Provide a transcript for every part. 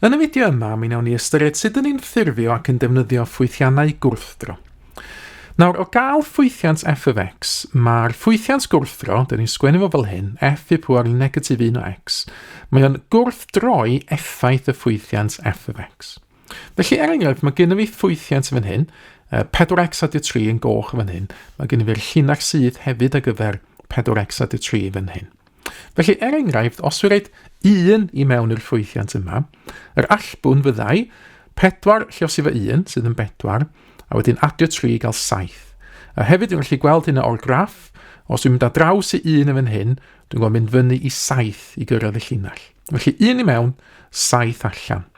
Yn y fideo yma, mi wnawn ni ystyried sut dyn ni'n ffurfio ac yn defnyddio ffwythiannau gwrthdro. Nawr, o gael ffwythiant f of x, mae'r ffwythiant gwrthdro, dyn ni'n sgwennu fo fel hyn, f i pŵer negatif 1 o x, mae o'n gwrthdroi effaith y ffwythiant f of x. Felly, er enghraifft, mae gennym fi ffwythiant fan hyn, 4x adio 3 yn goch fan hyn, mae gennym fi'r llinell sydd hefyd ar gyfer 4x adio 3 fan hyn. Felly, er enghraifft, os dwi'n rhaid 1 i mewn i'r ffwythiant yma, yr allbwn fyddai 4 lliosi fo 1, sydd yn 4, a wedyn adio 3 i gael 7. A hefyd dwi'n gallu gweld hynna o'r graff, os dwi'n mynd ar draws i 1 yn fan hyn, dwi'n gweld mynd fyny i 7 i gyrraedd y llinell. Felly 1 i mewn, 7 allan.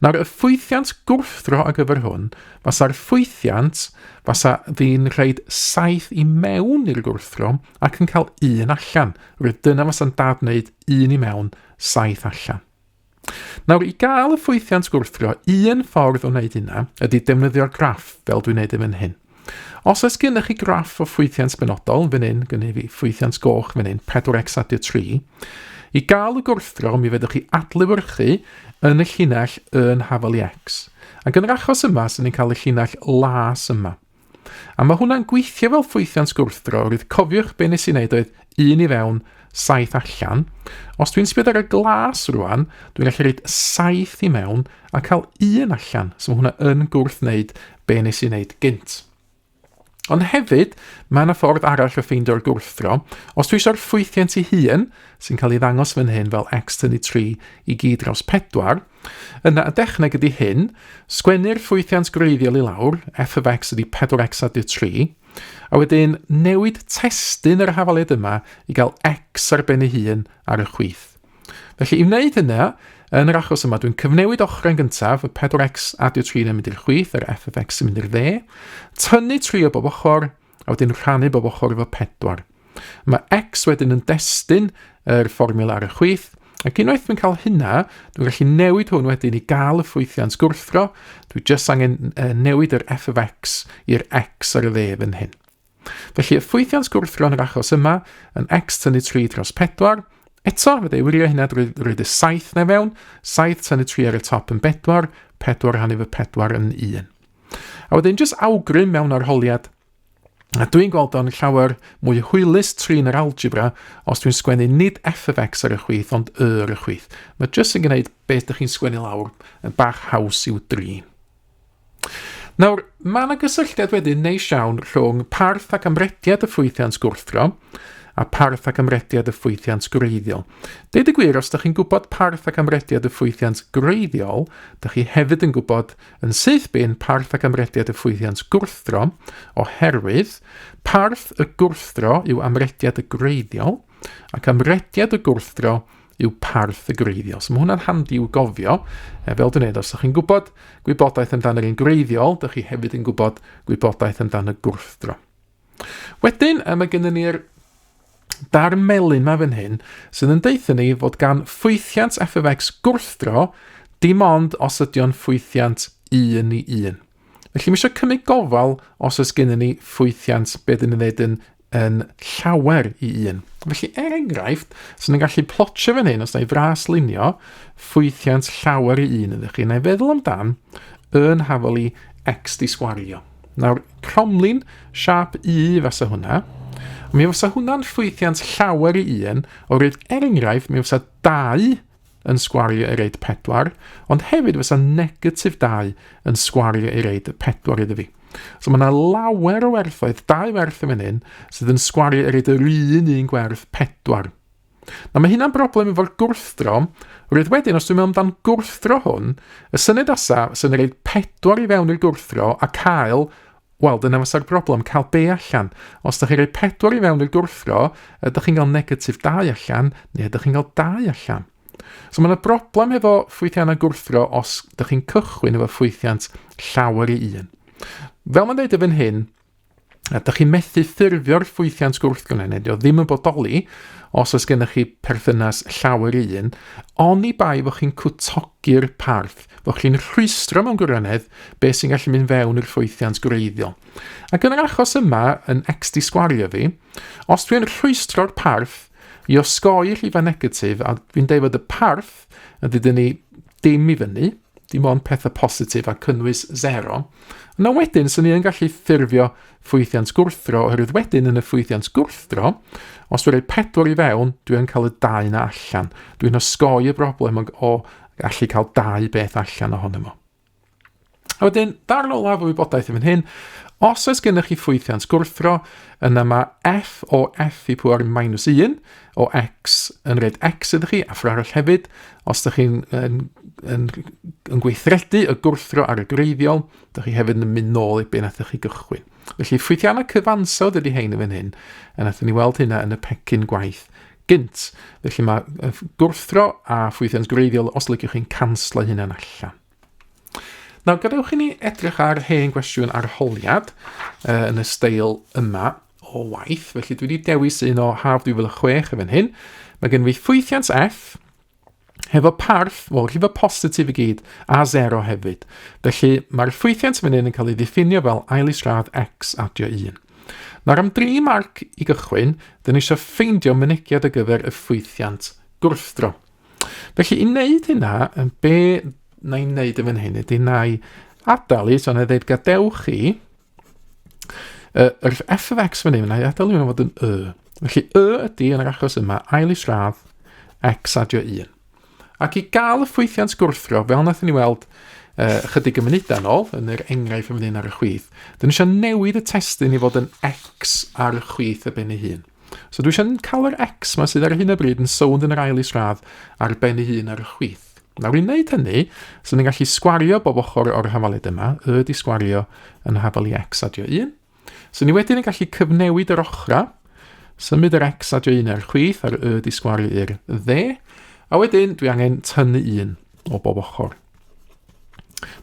Nawr, y ffwythiant gwrthdro ar gyfer hwn, fasa'r ffwythiant, fasa fi'n rhaid 7 i mewn i'r gwrthdro ac yn cael 1 allan. Roedd dyna fasa'n dadwneud 1 i mewn, 7 allan. Nawr, i gael y ffwythiant gwrthdro, un ffordd o wneud hynna ydy defnyddio'r graff fel dwi'n wneud yn fan hyn. Os oes gennych chi graff o ffwythiant benodol, fan hyn, gynnu fi ffwythiant goch fan hyn, 4x adio 3, i gael y gwrthdro, mi fedrwch chi adlewyrchu yn y llinell yn hafal i x. Ac yn yr achos yma, sy'n ni'n cael y llinell las yma. A mae hwnna'n gweithio fel ffwythiant gwrthdro, roedd cofiwch be nes i wneud oedd 1 i fewn, 7 allan. Os dwi'n sbio ar y glas rwan, dwi'n gallu rhaid 7 i mewn a cael 1 allan. So mae hwnna yn gwrthwneud be nes i wneud gynt. Ond hefyd, mae yna ffordd arall o ffeindio'r gwrthdro. Os dwi eisiau'r ffwythiant ei hun, sy'n cael ei ddangos fan hyn fel x tynnu 3 i gyd dros 4, yna y dechneg ydy hyn, sgwennu'r ffwythiant gwreiddiol i lawr, f of x ydy 4x adio 3, a wedyn newid testun yr hafaliad yma i gael x ar ben ei hun ar y chwith. Felly i wneud hynna, yn yr achos yma, dwi'n cyfnewid ochr yn gyntaf, y 4x adio 3 yn mynd i'r chwith, yr f of x yn mynd i'r dde, tynnu 3 o bob ochr, a wedyn rhannu bob ochr efo 4. Mae x wedyn yn destun yr fformiwla ar y chwith, ac unwaith dwi'n cael hynna, dwi'n gallu newid hwn wedyn i gael y ffwythiant gwrthdro. Dwi jyst angen newid yr f of x i'r x ar y dde fan hyn. Felly y ffwythiant gwrthdro yn yr achos yma yn x tynnu 3 dros 4. Eto, fydde i wirio hynna drwy roed y 7 na fewn. 7 tynnu 3 ar y top yn 4, 4 rhannu fy 4 yn 1. A wedyn jyst awgrym mewn arholiad, a dwi'n gweld o'n llawer mwy hwylus trin yr algebra os dwi'n sgwennu nid f of x ar y chwith ond y ar y chwith. Mae jyst yn gwneud beth ydych chi'n sgwennu lawr yn bach haws i'w drin. Nawr, mae yna gysylltiad wedyn neis iawn rhwng parth ac amrediad y ffwythiant gwrthdro a parth ac amrediad y ffwythiant gwreiddiol. Deud y gwir, os ydych chi'n gwybod parth ac amrediad y ffwythiant gwreiddiol, ydych chi hefyd yn gwybod yn syth bin parth ac amrediad y ffwythiant gwrthdro, oherwydd parth y gwrthdro yw amrediad y gwreiddiol, ac amrediad y gwrthdro yw parth y gwreiddiol. So mae hwnna'n handi i'w gofio. E, fel dwi'n dweud, os ydych chi'n gwybod gwybodaeth amdan yr un gwreiddiol, ydych chi hefyd yn gwybod gwybodaeth amdan y gwrthdro. Wedyn, e, mae gennym ni'r darn melyn ma fan hyn, sydd yn deutha ni fod gan ffwythiant f of x gwrthdro dim ond os ydy o'n ffwythiant 1 i 1. Felly mae eisiau cymryd gofal os oes gennym ni ffwythiant be dyn ni'n dweud yn yn llawer i un. Felly, er enghraifft, sy'n ni'n gallu plotio fan hyn, os na i fras lunio, ffwythiant llawer i un ydych chi, na i feddwl amdan yn hafal i x di sgwario. Nawr, cromlin siap U fasa hwnna. Mi fysa hwnna'n ffwythiant llawer i un, oherwydd er enghraifft, mi fysa 2 yn sgwario i reid 4, ond hefyd fysa negatif 2 yn sgwario i reid 4 iddo fi. So mae yna lawer o werthoedd, dau werth yn fan hyn, sydd yn sgwario i reid yr un un gwerth 4. Nawr mae hynna'n broblem efo'r gwrthdro, roedd wedyn os dwi'n meddwl amdan gwrthdro hwn, y syniad asa sy'n reid 4 i fewn i'r gwrthdro a cael Wel, dyna fysa'r broblem, cael be allan. Os ydych chi'n rhoi 4 i fewn i'r gwrthdro, ydych chi'n cael negatif 2 allan, neu ydych chi'n cael 2 allan. So mae yna broblem hefo ffwythiannau gwrthdro os ydych chi'n cychwyn efo ffwythiant llawer i un. Fel mae'n dweud y fan hyn, ydych chi'n methu ffurfio'r ffwythiant gwrthdro yna, neu o ddim yn bodoli os oes gennych chi perthynas llawer i un, oni bai fod chi'n cwtogi'r parth, fod chi'n rhwystro mewn gwirionedd beth sy'n gallu mynd fewn i'r ffwythiant gwreiddiol. Ac yn yr achos yma, yn x di sgwario fi, os dwi'n rhwystro'r parth i osgoi rhifau negatif, a dwi'n deud fod y parth yn dydyn ni dim i fyny, dim ond pethau positif a cynnwys 0. Yna wedyn, sy'n ni yn gallu ffurfio ffwythiant gwrthdro, oherwydd wedyn yn y ffwythiant gwrthdro, os dwi'n rhoi 4 i fewn, dwi'n cael y 2 na allan. Dwi'n osgoi y broblem o allu cael dau beth allan ohono fo. A wedyn, darn olaf o wybodaeth yn fan hyn, os oes gennych chi ffwythiant gwrthdro, yna mae f o f i pŵer minus 1 o x yn rhaid x ydych chi, a ffr arall hefyd, os ydych chi'n yn, yn, yn gweithredu y gwrthdro ar y greiddiol, ydych chi hefyd yn mynd nôl i be nath chi gychwyn. Felly, ffwythiannau cyfansawdd ydy hein yn fan hyn, a nathon ni weld hynna yn y pecyn gwaith gynt. Felly mae gwrthdro a ffwythiant gwreiddiol, os liciwch chi'n canslo hynna'n allan. Nawr, gadewch i ni edrych ar hen gwestiwn arholiad yn y steil yma o waith. Felly dwi wedi dewis un o haf 2006 yn fan hyn. Mae gen fi ffwythiant F hefo parth, wel, rhifo positif i gyd, a 0 hefyd. Felly mae'r ffwythiant fan hyn yn cael ei ddiffinio fel ail isradd x adio 1. Nawr am dri marc i gychwyn, dyn ni eisiau ffeindio mynegiad ar gyfer y ffwythiant gwrthdro. Felly, i wneud hynna, be na i wneud yn fan hyn ydy na i adael i, so na i ddeud gadewch i, yr f of x fan hyn, na i adael i hwnna fod yn y. Felly, y ydy yn yr achos yma, ail isradd x adio 1. Ac i gael y ffwythiant gwrthdro, fel nath ni weld chydig y munudau yn ôl, yn yr enghraifft yn fan hyn ar y chwith, dyn ni eisiau newid y testun i fod yn x ar y chwith y ben ei hun. So dwi eisiau cael yr X ma sydd ar hyn o bryd yn sownd yn yr ail isradd ar ben ei hun ar y chwith. Nawr i wneud hynny, so ni'n gallu sgwario bob ochr o'r hafaliad yma, y di sgwario yn hafal i X adio 1. So ni wedyn yn gallu cyfnewid yr ochrau, symud yr X adio 1 ar chwith a'r y di sgwario i'r dde, a wedyn dwi angen tynnu 1 o bob ochr.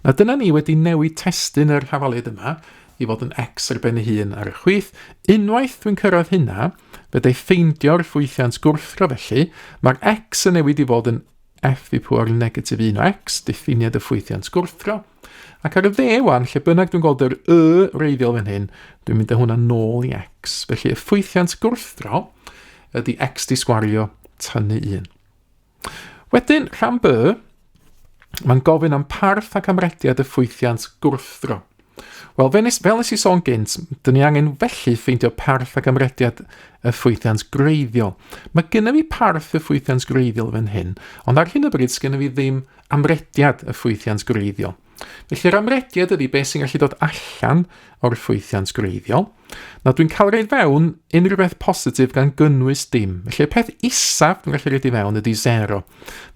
Na dyna ni wedi newid testun yr hafaliad yma i fod yn x ar ben ei hun ar y chwith. Unwaith dwi'n cyrraedd hynna, fe dau ffeindio'r ffwythiant gwrthdro felly, mae'r x yn newid i fod yn f i pŵer negatif 1 o x, diffiniad y ffwythiant gwrthdro. Ac ar y dde wan, lle bynnag dwi'n gweld yr y reiddiol fan hyn, dwi'n mynd â hwnna nôl i x. Felly y ffwythiant gwrthdro ydy x di sgwario tynnu 1. Wedyn, rhan B, mae'n gofyn am parth ac amrediad y ffwythiant gwrthdro. Wel, fe nes, fel nes i sôn gynt, dyn ni angen felly ffeindio parth ac amrediad y ffwythiant gwreiddiol. Mae gennym fi parth y ffwythiant gwreiddiol fan hyn, ond ar hyn o bryd sgennym fi ddim amrediad y ffwythiant gwreiddiol. Felly'r amrediad ydy beth sy'n gallu dod allan o'r ffwythiant gwreiddiol. Nawr dwi'n cael rhaid fewn unrhyw beth positif gan gynnwys dim. Felly y peth isaf dwi'n gallu rhaid i fewn ydy 0.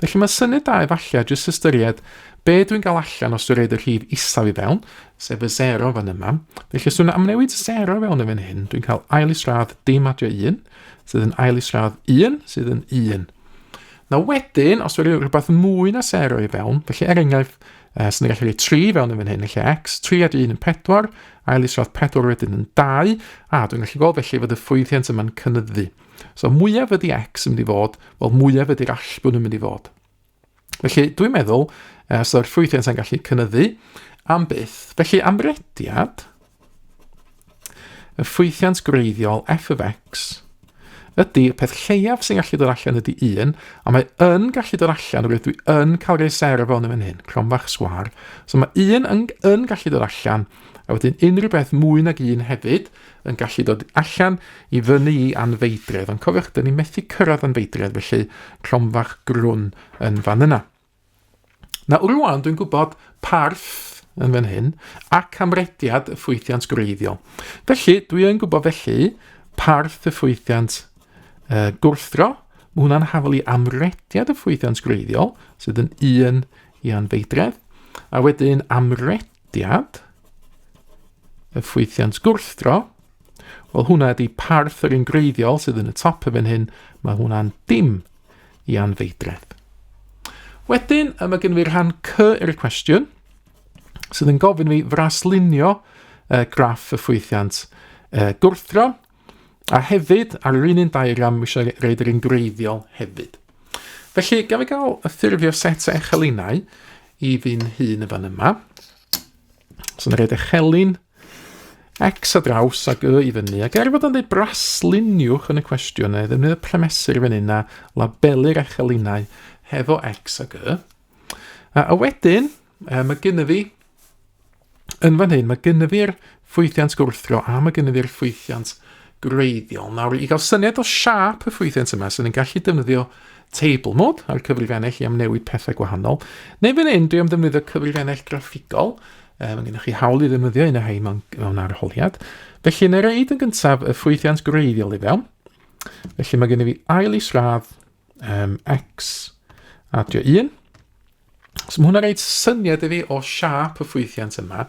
Felly mae syniad da efallai jyst ystyried be dwi'n gael allan os dwi'n rhaid y rhif isaf i fewn, sef y 0 fan yma. Felly os dwi'n amnewid 0 fewn yn fan hyn, dwi'n cael ail isradd dim adio 1, sydd yn ail isradd 1, sydd yn 1. Nawr wedyn, os dwi'n rhoi rhywbeth mwy na 0 i fewn, felly er enghraifft, sy'n ni'n gallu rhoi 3 fewn yn fan hyn, lle x, 3 at 1 yn 4, ail isradd 4 wedyn yn 2, a dwi'n gallu gweld felly fod y ffwythiant yma'n cynyddu. So mwyaf ydy x yn mynd i fod, wel mwyaf ydy'r allbwn yn mynd i fod. Felly dwi'n meddwl, so yr ffwythiant yn gallu cynyddu am byth. Felly amrediad, Y ffwythiant gwreiddiol f of x ydy y peth lleiaf sy'n gallu dod allan ydy 1, a mae yn gallu dod allan, oherwydd dwi yn cael rhoi sero fel yn fan hyn, cromfach sgwar. So mae 1 yn, yn gallu dod allan, a wedyn unrhyw beth mwy nag 1 hefyd yn gallu dod allan i fyny i anfeidredd. Ond cofiwch, dyn ni methu cyrraedd anfeidredd, felly cromfach grwn yn fan yna. Nawr rwan dwi'n gwybod parth yn fan hyn ac amrediad y ffwythiant gwreiddiol. Felly, dwi yn gwybod felly parth y ffwythiant gwrthdro. Mae hwnna'n hafal i amrediad y ffwythiant gwreiddiol, sydd yn 1 i anfeidredd. A wedyn amrediad y ffwythiant gwrthdro, wel hwnna ydy parth yr un gwreiddiol sydd yn y top y fan hyn, mae hwnna'n dim i anfeidredd. Wedyn, mae gen fi rhan C i'r cwestiwn, sydd yn gofyn fi fraslunio graff y ffwythiant gwrthdro, a hefyd, ar yr un un diagram, mae eisiau reid yr un gwreiddiol hefyd. Felly, gaf fi gael y ffurfio set o echelinau i fi'n hun y fan yma. So, yna reid echelin X a draws ac Y i fyny, ac er fod o'n dweud brasluniwch yn y cwestiwn, neu ddefnyddio premesur fan hyn a labelu'r echelinau hefo X ac Y. A wedyn, mae gynnu fi, yn fan hyn, mae gynnu fi'r ffwythiant gwrthdro a mae gynnu fi'r ffwythiant gwreiddiol. Nawr, i gael syniad o siâp y ffwythiant yma, sy'n ni'n gallu defnyddio table mode ar cyfrifennell i amnewid pethau gwahanol. Neu fan hyn, dwi am ddefnyddio cyfrifennell graffigol. Mae gennych chi hawl i ddefnyddio un o rhai mewn, mewn arholiad. Felly, yn reid yn gyntaf y ffwythiant gwreiddiol i fewn. Felly mae gennym fi ail isradd um, x adio 1. So mae hwnna'n rhaid syniad i fi o siâp y ffwythiant yma.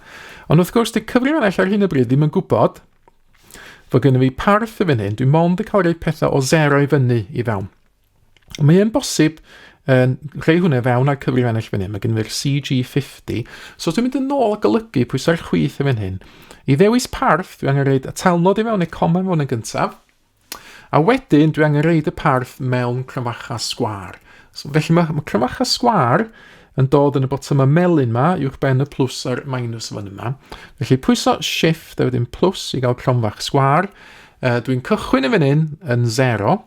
Ond wrth gwrs, di cyfrifennell ar hyn o bryd ddim yn gwybod fod gennym fi parth y fan hyn. Dwi mond yn cael rhoi pethau o 0 i fyny i fewn. Mae e'n bosib yn rhoi hwnna fewn ar cyfrifennell fan hyn. Mae gennym fi'r CG50. So dwi'n mynd yn ôl a golygu pwysau'r chwith y fan hyn. I ddewis parth, dwi angen rhaid atalnod i fewn neu coma fewn yn gyntaf. A wedyn dwi angen reid y parth mewn cromfacha sgwâr. So, felly mae, mae cromfacha sgwâr yn dod yn y botymau melyn ma, uwch ben y plus a'r minus fan yma. Felly pwyso shift a wedyn plus i gael cromfach sgwâr. Uh, dwi'n cychwyn yn fan hyn yn 0.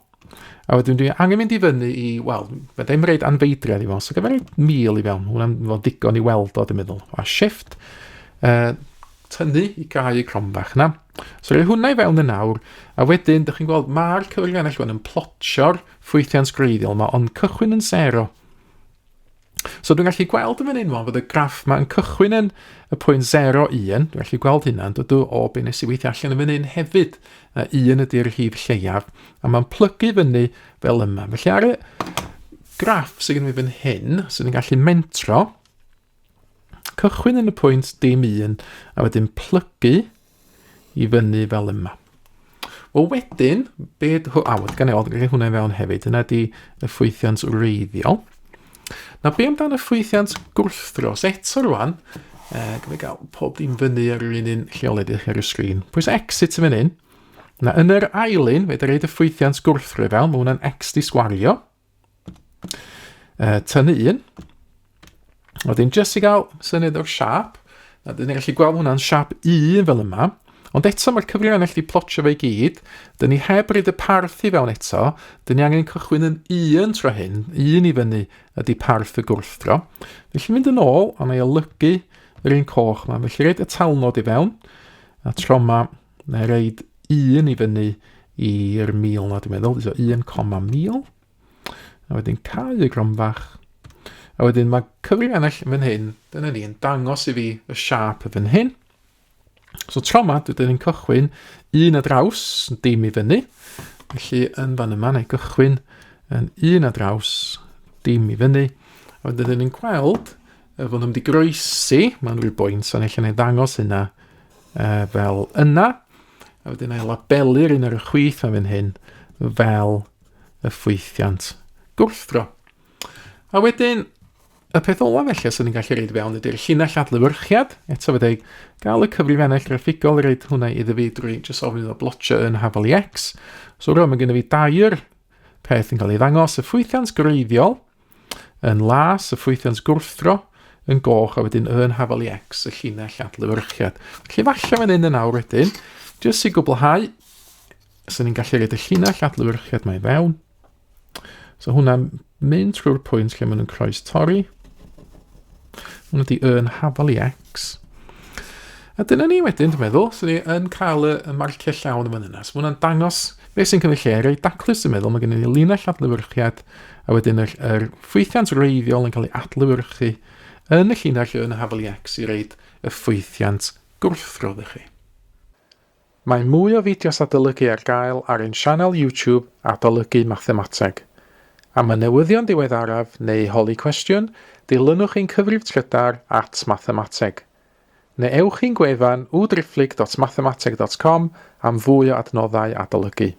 A wedyn dwi angen mynd i fyny i, wel, fe ddim reid anfeidriad i fewn, so gyfer reid 1000 i fewn. Hwna'n ddigon i weld o, dwi'n meddwl. A shift, uh, tynnu i gau y cromfach yna. So rhoi hwnna i fewn yn awr, a wedyn, dych chi'n gweld, mae'r cyfrifiannell wan yn plotio'r ffwythiant gwreiddiol yma, ond cychwyn yn sero. So dwi'n gallu gweld yn fan hyn fod y graff yma yn cychwyn yn y pwynt 0, 1, dwi'n gallu gweld hynna yn dod o be nes i weithio allan yn fan hyn hefyd. 1 ydy'r rhif lleiaf, a mae'n plygu fyny fel yma. Felly ar y graff sydd gen i fan hyn, sydd yn gallu mentro, Cychwyn yn y pwynt dim un, a wedyn plygu i fyny fel yma. Wel wedyn, be... A, wel, gan i weld, gan hwnna i fewn hefyd. Yna di y ffwythiant wreiddiol. Na be amdan y ffwythiant gwrthdros? Eto rwan, eh, gan i gael pob dim fyny ar yr un un lleoliad i chi ar y sgrin. Pwys exit yn fan hyn. Na, yn yr ail un, fe reid y ffwythiant gwrthdro i fewn, mae hwnna'n x di sgwario. Tynnu un. Wedyn, jyst i gael syniad o'r siap, a dyn ni'n gallu gweld hwnna'n siap un fel yma, ond eto mae'r cyfrifiannell wedi plotio fe i gyd, dyn ni heb ryd y parth i fewn eto, dyn ni angen cychwyn yn un tro hyn, un i fyny ydy parth y gwrthdro. Felly mynd yn ôl, a na i olygu yr un coch yma, felly rhaid y talnod i fewn, a tro yma, na i reid un i fyny i'r 1000 na dwi'n meddwl, so 1,1000. A wedyn cau y gronfach. A wedyn mae cyfrifiannell yn fan hyn, dyna ni, yn dangos i fi y siâp yn fan hyn. So tro yma, dwi ni'n cychwyn un a draws, dim i fyny. Felly yn fan yma, na i gychwyn yn un a draws, dim i fyny. A wedyn ni'n gweld fod nhw'n mynd i groesi, mae'n rhyw bwynt, so allan ei ddangos hynna fel yna. A wedyn ei labelu'r un ar y chwith fan hyn fel y ffwythiant gwrthdro. A wedyn, y peth olaf felly sy'n ni'n gallu reid fewn ydy'r llinell adlewyrchiad. Eto fe dweud, gael y cyfrifennell graffigol i reid hwnna iddo fi drwy jyst ofyn iddo blotio yn hafal i X. So rwan mae gennym fi dair peth yn cael ei ddangos, y ffwythiant gwreiddiol, yn las, y ffwythiant gwrthdro yn goch, a wedyn yn hafal i X, y llinell adlewyrchiad. Felly falle fan hyn yn awr wedyn, jyst i gwblhau, so ni'n gallu rhaid y llinell adlewyrchiad mae fewn. So hwnna'n mynd trwy'r pwynt lle maen nhw'n croes torri. Hwna di yn hafal i X. A dyna ni wedyn, dwi'n meddwl, so ni yn cael y, y marciau llawn yn fan yna. So hwnna'n dangos beth sy'n cymryd lle, reit daclus dwi'n meddwl, mae gennym ni linell adlewyrchiad, a wedyn yr, yr ffwythiant wreiddiol yn cael ei adlewyrchu yn y llinell yn hafal i X i reid y ffwythiant gwrthdro i chi. Mae mwy o fideos adolygu ar gael ar ein sianel YouTube Adolygu Mathemateg. Am y newyddion diweddaraf neu holi cwestiwn, dilynwch ein cyfrif trydar at mathemateg. Neu ewch i'n gwefan www.mathemateg.com am fwy o adnoddau adolygu.